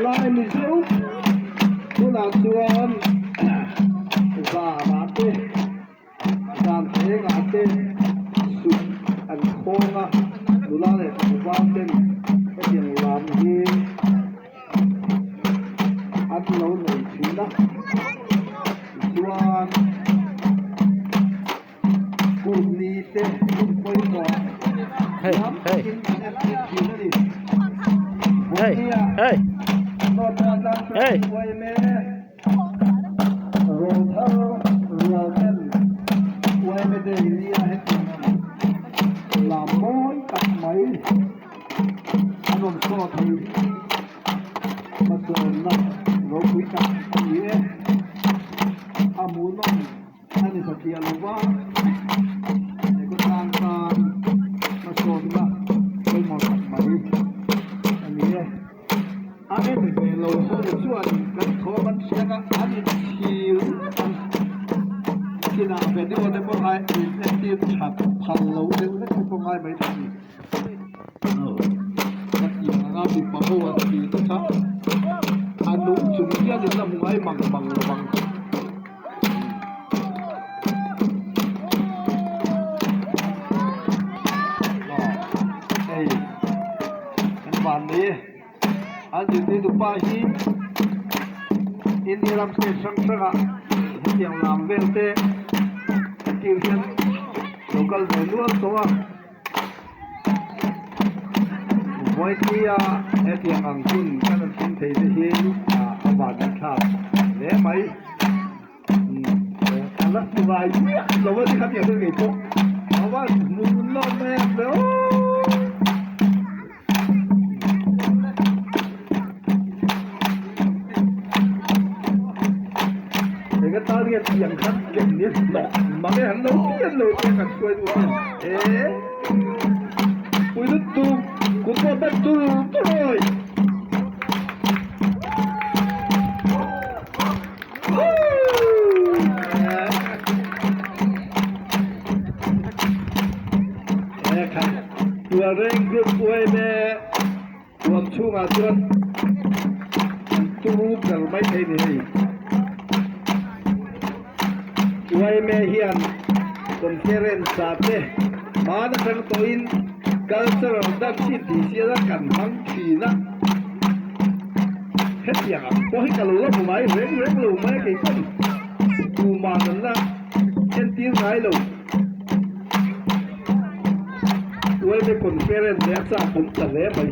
Tunlai Mizo hunah chuan zanah te zan thengah te suk an khawng a, nula leh tlangval ten hetiang lam hi an lo nei thin a, tichuan. Kutni te hun pawimawh lam takin an entir thin a ni. Vawknia North atang chuan uaime rawlthar rual ten uaime day nia hetiang ang lam mawi tak mai an rawn saw thei hi hmasawnna ropui tak a ni e. A hmuhnawm. A ni satliah lo va, he khawtlang tan hmasawnna pawimawh tak mai a ni e. A en ve lo ho chuan kan thawm an hriat a, an inchhir ngawt ang. Kinah video te pawh a in entir that phal lo deuh hlek te pawh ngai mai thei a ni. Ka tiang anga mipa ho an ti te kha a nung chung hian in la hmu ngai mang mang lo ang. Hei kan van nei e an zirtirtu pa hi India ram state hrang hrangah hetiang lam vel te entir hian lo kal ve nual tawh a. Vawitia hetiang ang hun kan rawn thleng thei te hi a van thlak hle mai. A la hmu ngai miah lo a ni khatiang chu ngei pawh a van hmu nawm em ve aw. Eng atan nge tiang khan ken ni hnawk mang e han lo pian lo te kan hruai duh hian e pui lut tu kut pawh ban tur tur awi. Tualreng group uaime huam chhungah chuan an turu ber mai thei ni hei. Uaime hian conference ah te hman atang tawhin cultural dance hi tih sial a kan hmang thin a. Hetiang ang pawh hi ka lo la hmu ngai reng reng lo mai a kei pawn tuman an la entir ngai lo. Uaime conference leh a chak awm ta hle mai.